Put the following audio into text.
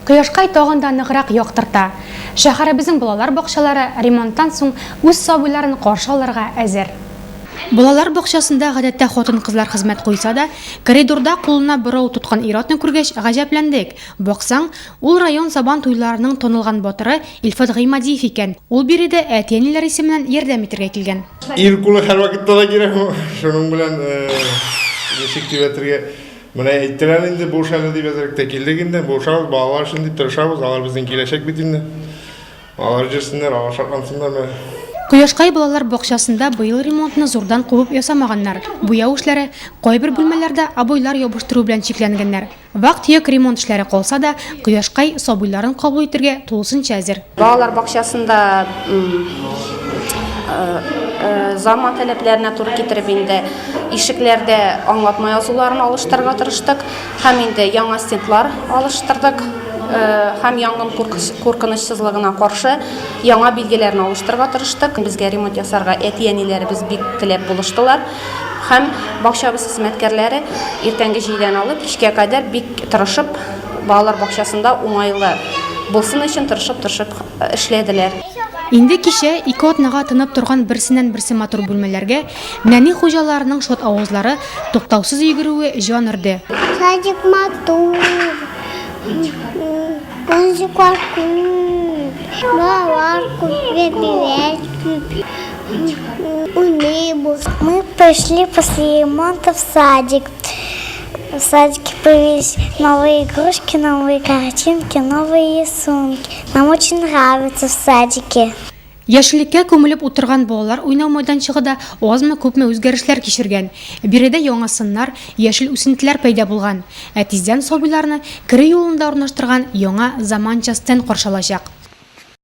Кояшкай тагын да ныграк яктырта. Шәһәребезнең балалар бакчалары ремонттан соң үз сабыйларын каршы алырга әзер. Балалар бакчасында гадәттә хатын-кызлар хезмәт куйса да, коридорда кулына борау тоткан ир-атны күргәч гаҗәпләндек. Баксаң, ул район Сабан туйларының танылган батыры Илфат Гыймадиев икән. Ул биредә әти-әниләр исеменнән ярдәм итәргә килгән. Ир кулы һәрвакытта да кирәк ул. Шуның белән ничек дип әйтергә, менә әйттеләр инде, буш әле дип әзрәк тә килдек инде. Булышабыз, балалар өчен дип тырышабыз, алар безнең киләчәк бит инде. Алар җөрсеннәр, алар шатлансыннар менә. Кояшкай балалар бакчасында быел ремонтны зурдан кубып ясамаганнар. Буяу эшләре кайбер бүлмәләрдә обойлар ябыштыру белән чикләнгәннәр. Вак-төяк ремонт эшләре калса да, Кояшкай сабыйларын кабул итәргә тулысынча әзер. Балалар бакчасында заман таләпләренә туры китереп инде ишекләрдә аңлатма язуларын алыштырырга тырыштык һәм инде яңа стендлар алыштырдык һәм янгын куркынычсызлыгына каршы яңа билгеләрне алыштырырга тырыштык. Безгә ремонт ясарга әти-әниләребез бик теләп булыштылар һәм бакчабыз хезмәткәрләре иртәнге җидедән алып кичкә кадәр бик тырышып балалар бакчасында уңайлы булсын өчен тырышып-тырышып эшләделәр. Инде кичә ике атнага тынып торган берсеннән-берсе матур бүлмәләргә нәни хуҗаларының шат авазлары, туктаусыз йөгерүе җан өрде. Садик матур, музыклар күп, балалар күп, бәбиләр күп, уйныйбыз. Мы пришли после ремонта в садик. В садике появились новые игрушки, новые картинки, новые рисунки. Нам очень нравится в садике. Яшеллеккә күмелеп утырган балалар уйнау майданчыгы да азмы-күпме үзгәрешләр кичергән. Биредә яңа сыннар, яшел үсентеләр пәйда булган. Ә тиздән сабыйларны керү юлында урнаштырган яңа заманча стенд каршы алачак.